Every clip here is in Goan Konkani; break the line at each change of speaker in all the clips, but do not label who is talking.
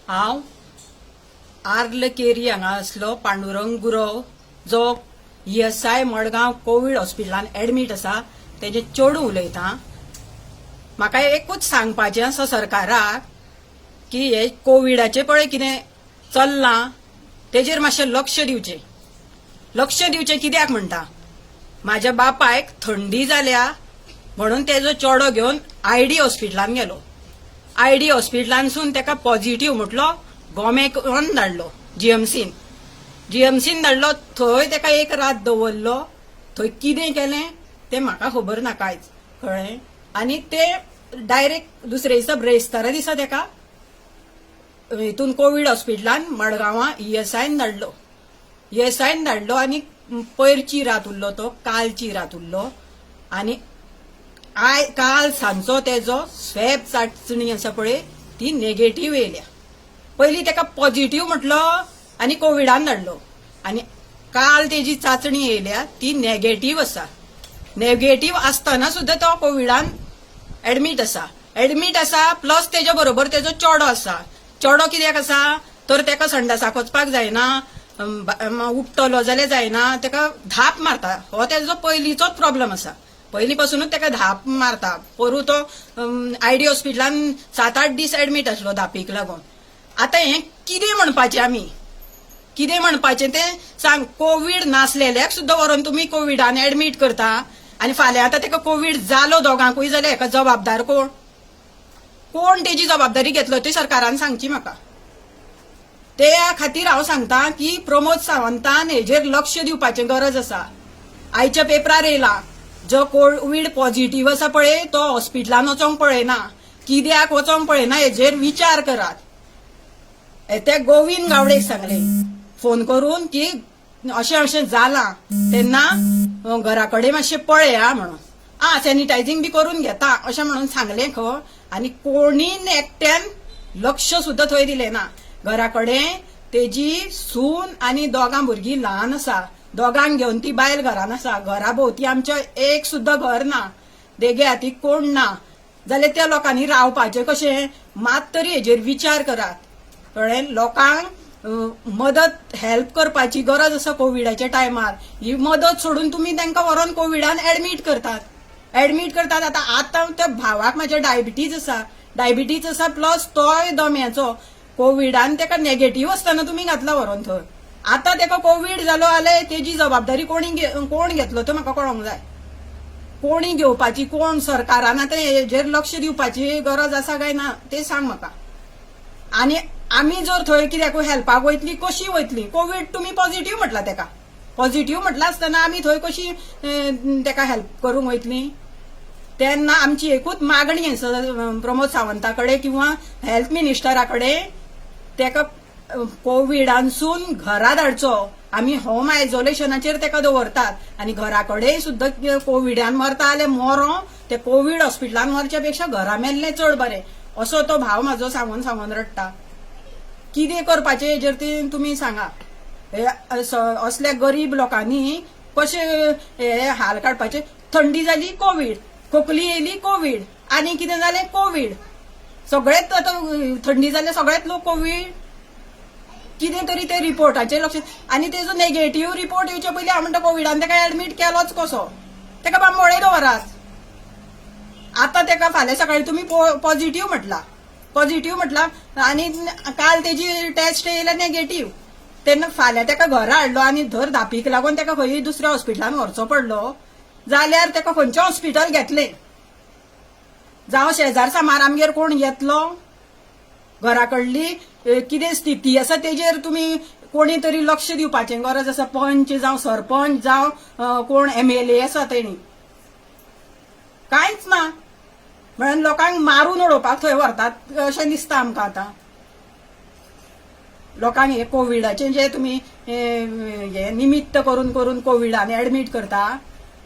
हांव आर्ल केरी हांगा आसलो पांडुरंग गुरव जो ईएसआय मडगांव कोवीड हॉस्पिटलान एडमीट आसा तेजें चेडूं उलयता. म्हाका एकूच सांगपाचें आसा सरकाराक की हे कोविडाचें पळय कितें चल्लां तेजेर मातशें लक्ष दिवचें. लक्ष दिवचें कित्याक म्हणटा, म्हाज्या बापायक थंडी जाल्या म्हणून तेजो चेडो घेवन आयडी हॉस्पिटलान गेलो. आयडी हॉस्पिटलानसून तेका पॉझिटिव्ह म्हटलो, गोमेकॉन धाडलो जीएमसीन. जीएमसीन धाडलो, थंय तेका एक रात दवरलो. थंय कितें केलें तें म्हाका खबर ना कांयच, कळ्ळें. आनी ते डायरेक्ट दुसरे दिसा ब्रेस्तारा दिसा तेका हितून कोवीड हॉस्पिटलान मडगांवां ईएसआयन धाडलो. ईएसआयन धाडलो आनी पयरची रात उरलो तो, कालची रात उरलो. आनी I काल सांजचो तेजो स्वॅब चांचणी आसा पळय ती नेगेटीव येयल्या. पयलीं तेका पॉझिटीव म्हटलो आनी कोविडान धाडलो आनी काल तेजी चांचणी येयल्या ती नेगेटीव आसा. नेगेटीव आसतना सुद्दां तो कोविडान एडमीट आसा. एडमीट आसा प्लस तेज्या बरोबर तेजो चेडो आसा. चेडो कित्याक आसा तर तेका संडासाक वचपाक जायना, उठ्ठलो जाल्यार जायना, तेका धाप मारता. हो तेजो पयलींचोच प्रॉब्लम आसा, पयलीं पासूनच तेका धाप मारता. पोरूं तो आयडी हॉस्पिटलान 7-8 दीस एडमीट आसलो धापीक लागून. आतां हें कितें म्हणपाचें, आमी कितें म्हणपाचें तें सांग. कोवीड नासलेल्याक सुद्दां व्हरोन तुमी कोविडान एडमीट करता आनी फाल्यां आतां तेका कोवीड जालो दोगांकूय जाल्यार हेका जबाबदार कोण? कोण तेजी जबाबदारी घेतलो ती सरकारान सांगची म्हाका. ते खातीर हांव सांगता की प्रमोद सावंतान हेजेर लक्ष दिवपाचें गरज आसा. आयच्या पेपरार येयला जो कोवीड पॉझिटीव आसा पळय तो हॉस्पिटलान वचोंक पळयना, कित्याक वचोंक पळयना हेजेर विचार करात. ते गोविंद गावडेक सांगले फोन करून की अशें अशें जालां तेन्ना घरा कडेन मातशें पळय आं म्हणून, आं सॅनिटायझींग बी करून घेता अशें म्हणून सांगलें खंय. आनी कोणीन एकट्यान लक्ष सुद्दां थंय दिलें ना. घरा कडेन तेजी सून आनी दोगां भुरगीं ल्हान आसा, दोगांक घेवन ती बायल घरान आसा. घरा भोंवती आमच्या एक सुद्दां घर ना, देगे हाती कोण ना, जाल्यार त्या लोकांनी रावपाचें कशें? मात तरी हेजेर विचार करात, कळ्ळें. लोकांक मदत हेल्प करपाची गरज आसा कोविडाच्या टायमार. ही मदत सोडून तुमी तांकां व्हरोन कोविडान एडमीट करतात, एडमीट करतात. आतां आतां त्या भावाक म्हाज्या डायबिटीज आसा, डायबिटीज आसा प्लस तोय दम्याचो. कोविडान तेका नेगेटीव आसतना तुमी घातला व्हरोन थंय. आतां तेका कोवीड जालो जाल्यार तेजी जबाबदारी कोणी कोण घेतलो तो म्हाका कळोंक जाय. कोणी घेवपाची, कोण सरकारान आतां हेजेर लक्ष दिवपाची गरज आसा काय ना तें सांग म्हाका. आनी आमी जर थंय कित्याकूय हेल्पाक वयतली, कशी वयतली? कोवीड तुमी पॉझिटीव म्हटला, तेका पॉझिटीव म्हटलां आसतना आमी थंय कशी तेका हेल्प करूंक वयतली? तेन्ना आमची एकूच मागणी आसा प्रमोद सावंता कडेन किंवा हेल्थ मिनिस्टरा कडेन, तेका कोविडानसून घरा धाडचो. आमी होम आयसोलेशनाचेर तेका दवरतात आनी घरा कडेन सुद्दां कोविडान मरता जाल्यार मरो, ते कोवीड हॉस्पिटलान मरच्या पेक्षा घरा मेल्लें चड बरें असो तो भाव म्हाजो सांगून सांगून रडटा. कितें करपाचें हेजेर ती तुमी सांगा. हे असल्या गरीब लोकांनी कशें हे हाल काडपाचे? थंडी जाली कोवीड, खोकली येयली कोवीड, आनी कितें जालें कोवीड, सगळेच आतां थंडी जाल्यार सगळेच लोक कोवीड. कितें तरी ते रिपोर्टाचेर लक्ष. आनी तेजो नेगेटीव रिपोर्ट येवचे पयलीं हांव म्हणटा कोविडान तेका एडमीट केलोच कसो? तेका बांबोळे दवरात. आतां तेका फाल्यां सकाळी तुमी पॉझिटीव म्हटला, पॉझिटीव म्हटला आनी काल तेजी टेस्ट येयल्या नेगेटीव. तेन्ना फाल्यां तेका घरा हाडलो आनी धर धापीक लागून तेका खंय दुसऱ्या हॉस्पिटलान व्हरचो पडलो जाल्यार तेका खंयचें हॉस्पिटल घेतलें? जावं शेजार सामार आमगेर कोण येतलो? घरा कडली कितें स्थिती आसा तेजेर तुमी कोणी तरी लक्ष दिवपाचें गरज आसा. पंच जावं सरपंच जावं कोण एमएलए आसा तेणी कांयच ना म्हणून लोकांक मारून उडोवपाक थंय व्हरतात अशें दिसता आमकां. आतां लोकांक हे कोविडाचें जे तुमी हे निमित्त करून करून कोविडान एडमीट करता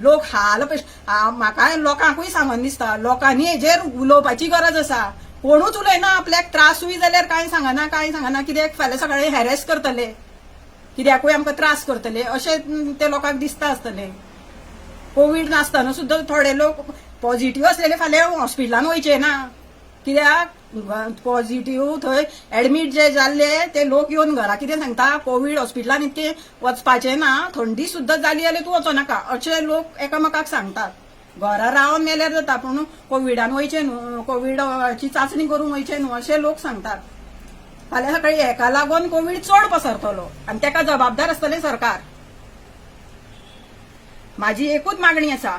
लोक हाल. म्हाका लोकांकूय सांगून दिसता लोकांनी हेजेर उलोवपाची गरज आसा. कोणूच उलयना, आपल्याक त्रासूय जाल्यार कांय सांगना, कांय सांगना. कित्याक फाल्यां सकाळी हॅरेस करतले, कित्याकूय आमकां त्रास करतले अशें ते लोकांक दिसता आसतलें. कोवीड नासतना सुद्दां थोडे लोक पॉझिटीव आसलेले फाल्यां हॉस्पिटलान वयचे ना, कित्याक पॉझिटिव्ह थंय एडमीट जे जाल्ले ते लोक येवन घरा कितें सांगता, कोवीड हॉस्पिटलान इतकें वचपाचें ना, थंडी सुद्दां जाली जाल्यार तूं वचो नाका अशें लोक एकामेकाक सांगतात. घरा रावन मेल्यार जाता, पूण कोविडान वयचें न्हू, कोविडाची चांचणी करूंक वयचें न्हू अशें लोक सांगतात. फाल्यां सकाळी हेका लागून कोवीड चड पसरतलो आनी तेका जबाबदार आसतलें सरकार. माझी एकूच मागणी आसा,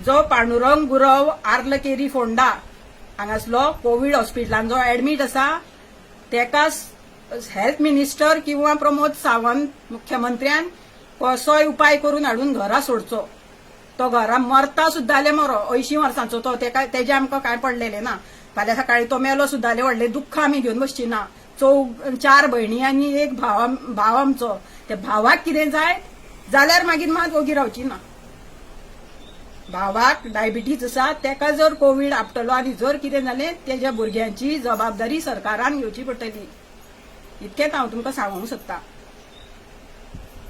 जो पांडुरंग गुरव आर्लकेरी फोंडा हांगासलो कोवीड हॉस्पिटलान जो एडमीट आसा, तेका हेल्थ मिनिस्टर किंवा प्रमोद सावंत मुख्यमंत्र्यान कसोय उपाय करून हाडून घरा सोडचो. तो घरा मरता सुद्दां जाल्यार मरो, 80 वर्सांचो तो, तेका तेजें आमकां कांय पडलेलें ना. फाल्यां सकाळी तो मेलो सुद्दां जाल्यार व्हडलें दुख्ख आमी घेवन बसची ना. चार भयणी आनी एक भाव, भाव आमचो. त्या भावाक कितें जाय जाल्यार मागीर मात ओगी रावची ना. भावाक डायबिटीज आसा, तेका जर कोवीड आपटलो आनी जर कितें जालें, तेज्या भुरग्यांची जबाबदारी सरकारान घेवची पडटली. इतकेंच हांव तुमकां सांगूंक सोदतां.